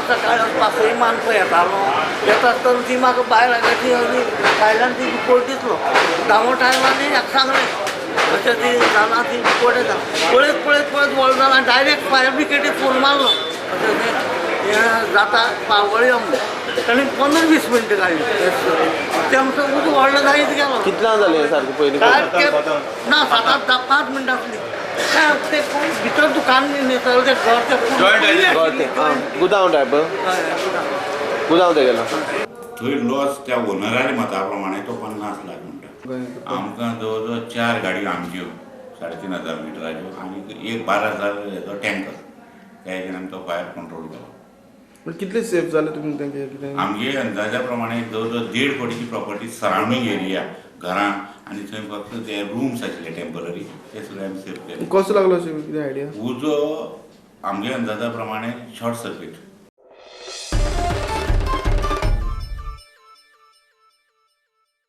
हांव सकाळी पासय मानपा येतालो. येता आसतना ती म्हाका बायल हांगा ती भायल्यान ती रिपोर्ट दितलो धांवो टायमार ती सांगलें अशें ती जालां ती रिपोर्ट येता. पळयत पळयत पळयत व्हडलो जाला, डायरेक्ट फायर ब्रिगेडीक फोन मारलो, अशें तें हें जाता, पावळ यो म्हणून. ताणें 15-20 मिनटां काडली, ते आमचो उदक व्हडलो जायत गेलो. कितल्यांक जालें हें सारकें पयलीं? सारकें ना, 7-8 5 मिनटां आसली. काय ते भितर दुकान न्ही सर, तें घर तें घर तें आं, गुदांव टायप. गुदांव तें गेलो. थंय लॉस त्या ओनराल्या मता प्रमाणे तो 50 लाख म्हणटा. आमकां जवळ जवळ 4 गाडयो आमच्यो 3500 मिटराच्यो आनी एक 12,000 हेजो टँकर, त्या हेजेर आमी तो फायर कंट्रोल केलो. पण कितले सेफ जाले तुमी तेंगे कितें? आमगे अंदाजा प्रमाणे जवळ जवळ 1.5 कोटीची प्रॉपर्टी, सरावंडींग एरिया, घरां आनी थंय फक्त ते रूम्स आशिल्ले टेंपररी, ते सगळे आमी सेफ केले. कसो लागलो अशें कितें आयडिया? उजो आमगे अंदाजा प्रमाणे शॉर्ट सर्कीट.